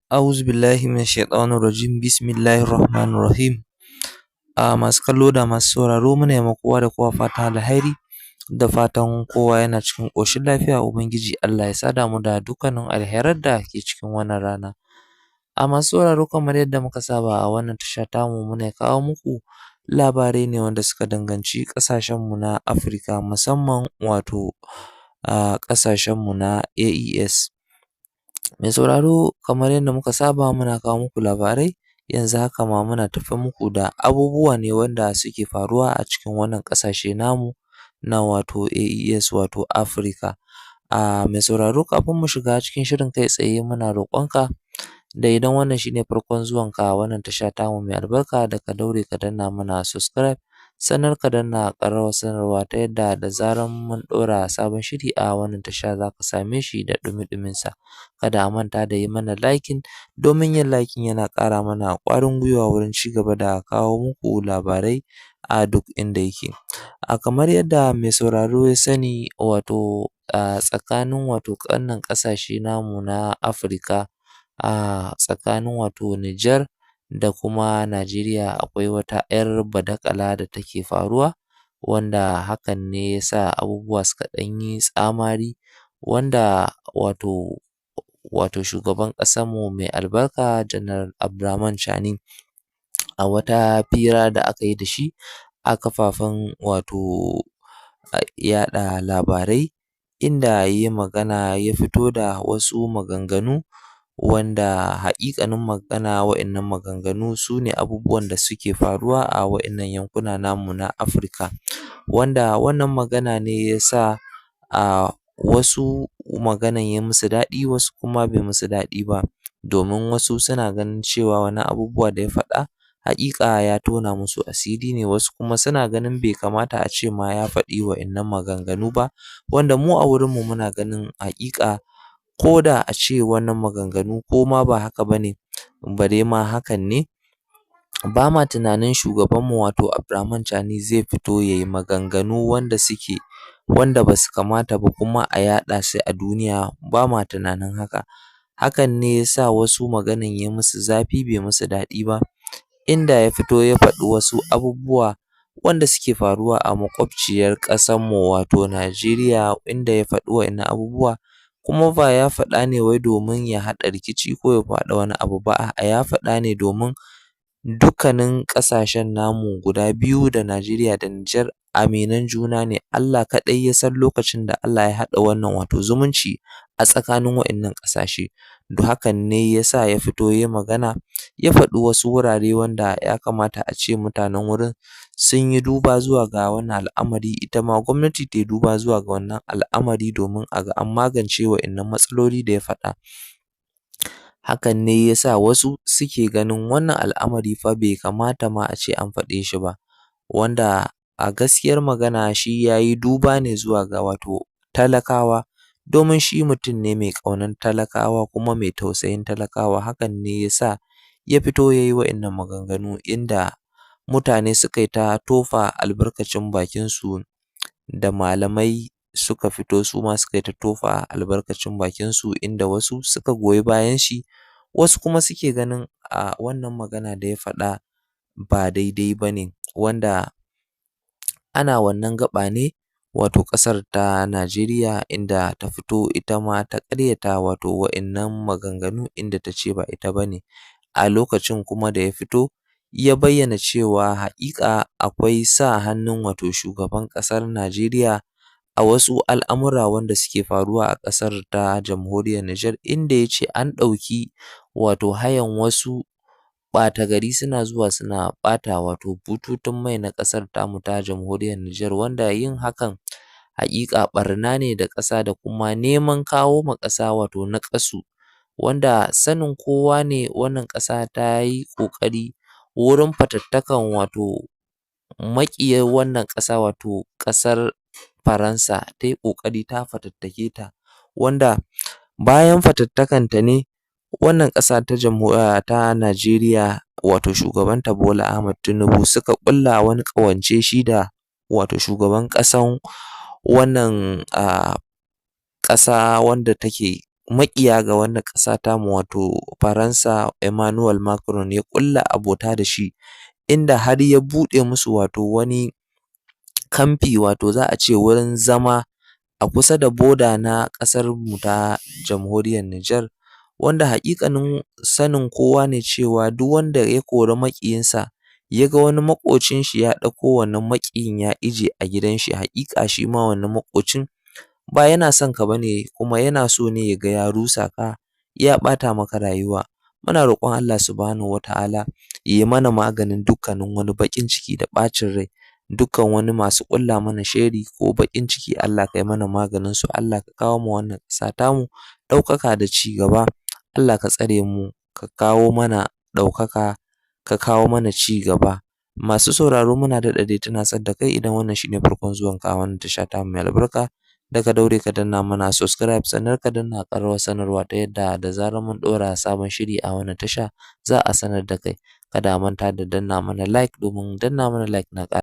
A'uzu billahi minash shaitanir rajim. Bismillahir rahmanir rahim. A masu kallo da masu sauraro, muna yi ma kowa da kowa fatan alheri da fatan kowa yana cikin ƙoshin lafiya. Ubangiji Allah ya sada mu da dukkanin alheran da ke cikin wannan rana. A masu sauraro, kamar yadda muka saba a wannan tasha tamu, muna kawo muku labarai ne wanda suka danganci ƙasashenmu na Afirka, musamman wato a ƙasashenmu na AES. Mai sauraro, kamar yadda muka saba muna kawo muku labarai, yanzu haka ma muna tafe muku da abubuwa ne wanda suke faruwa a cikin wannan ƙasashe namu na wato AES, wato Afirka. A mai sauraro, kafin mu shiga cikin shirin kai tsaye, muna roƙonka da idan wannan shine farkon zuwanka wannan tasha tamu mai albarka, da ka daure ka danna mana subscribe, sannan ka danna ƙararrawar sanarwa, ta yadda da zaran mun ɗora sabon shiri a wannan tasha za ka same shi da ɗumi-ɗuminsa. Kada a manta da yi mana liking, domin yin liking yana ƙara mana ƙwarin gwiwa wurin ci gaba da kawo muku labarai a duk inda yake. A kamar yadda mai sauraro ya sani, wato a tsakanin wato wannan ƙasashe namu na Afirka, a tsakanin wato Nijar da kuma Najeriya, akwai wata 'yar badakala da take faruwa, wanda hakan ne ya sa abubuwa suka ɗan yi tsamari, wanda wato shugaban ƙasarmu mai albarka, Janar Abdurrahman Chani, a wata fira da aka yi da shi a kafafen wato yaɗa labarai, inda ya yi magana, ya fito da wasu maganganu wanda haƙiƙanin magana wa'innan maganganu su ne abubuwan da suke faruwa a wa'innan yankuna namu na Afirka, wanda wannan magana ne ya sa a wasu maganan ya musu daɗi, wasu kuma bai musu daɗi ba, domin wasu suna ganin cewa wannan abubuwa da ya faɗa haƙiƙa ya tona musu asiri ne, wasu kuma suna ganin bai kamata a ce ma ya faɗi wa'innan maganganu ba, wanda mu a wurinmu muna ganin haƙiƙa ko da a ce wannan maganganu ko ma ba haka ba ne, bare ma hakan ne, ba ma tunanin shugabanmu wato Abdurrahman Chani zai fito ya yi maganganu wanda suke wanda ba su kamata ba kuma a yaɗa su a duniya. Ba ma tunanin haka. Hakan ne ya sa wasu maganan ya musu zafi, bai musu daɗi ba, inda ya fito ya faɗi wasu abubuwa wanda suke faruwa a maƙwabciyar ƙasarmu, wato Najeriya, inda ya faɗi wa'innan abubuwa kuma ba ya faɗa ne wai domin ya haɗa rikici ko ya faɗa wani abu ba, a'a, ya faɗa ne domin dukkanin ƙasashen namu guda biyu, da Najeriya da Nijar, aminan juna ne. Allah kaɗai ya san lokacin da Allah ya haɗa wannan wato zumunci a tsakanin wa'innan ƙasashe. Hakan ne ya sa ya fito ya yi magana, ya faɗi wasu wurare wanda ya kamata a ce mutanen wurin sun yi duba zuwa ga wannan al'amari, ita ma gwamnati ta yi duba zuwa ga wannan al'amari, domin a ga an magance wa'innan matsaloli da ya faɗa. Hakan ne ya sa wasu suke ganin wannan al'amari fa bai kamata ma a ce an faɗe shi ba, wanda a gaskiyar magana shi ya yi duba ne zuwa ga wato talakawa, domin shi mutum ne mai ƙaunar talakawa kuma mai tausayin talakawa. Hakan ne ya sa ya fito ya yi wa'innan maganganu, inda mutane suka yi ta tofa albarkacin bakinsu, da malamai suka fito su ma suka yi ta tofa albarkacin bakinsu, inda wasu suka goyi bayan shi, wasu kuma suke ganin a wannan magana da ya faɗa ba daidai ba ne. Wanda ana wannan gaɓa ne, wato ƙasar ta Najeriya inda ta fito ita ma ta ƙaryata wato wa'innan maganganu, inda ta ce ba ita ba ne. A lokacin kuma da ya fito ya bayyana cewa haƙiƙa akwai sa hannun wato shugaban ƙasar Najeriya a wasu al'amura wanda suke faruwa a ƙasar ta jamhuriyar Nijar, inda ya ce an ɗauki wato hayan wasu ɓata gari suna zuwa suna ɓata wato bututun mai na ƙasar tamu ta jamhuriyar Nijar, wanda yin hakan haƙiƙa ɓarna ne da ƙasa da kuma neman kawo ma ƙasa wato naƙasu, wanda sanin kowa ne wannan ƙasa ta yi ƙoƙari wurin fatattakan wato maƙiyar wannan ƙasa, wato ƙasar Faransa, ta yi ƙoƙari ta fatattake ta, wanda bayan fatattakanta ne wannan ƙasa ta ta Najeriya, wato shugabanta Bola Ahmad Tinubu, suka ƙulla wani ƙawance shi da wato shugaban ƙasan wannan ƙasa wanda take maƙiya ga wannan ƙasa tamu, wato Faransa, Emmanuel Macron, ya ƙulla abota da shi, inda har ya buɗe musu wato wani kamfi, wato za a ce wurin zama a kusa da boda na ƙasar mu ta Jamhuriyar Nijar, wanda haƙiƙanin sanin kowa ne cewa duk wanda ya kori maƙiyinsa, ya ga wani maƙocin shi ya ɗauko wannan maƙiyin ya ije a gidan shi, haƙiƙa shi ma wannan maƙocin ba yana son ka bane, kuma yana so ne ya ga ya rusa ka, ya ɓata maka rayuwa. Muna roƙon Allah Subhanahu wata'ala ya yi mana maganin dukkanin wani baƙin ciki da ɓacin rai, dukkan wani masu ƙulla mana sharri ko baƙin ciki, Allah ka yi mana maganin su. Allah ka kawo mu wannan ƙasa tamu ɗaukaka da ci gaba. Allah ka tsare mu, ka kawo mana ɗaukaka, ka kawo mana ci gaba. Masu sauraro, muna daɗa dai tunasar da kai, idan wannan shine farkon zuwanka a wannan tasha tamu mai albarka, da ka daure ka danna mana subscribe, sannan ka danna ƙararrawar sanarwa, ta yadda da zarar mun ɗora sabon shiri a wannan tasha za a sanar da kai. Kada a manta da danna mana like, domin danna mana like na ƙara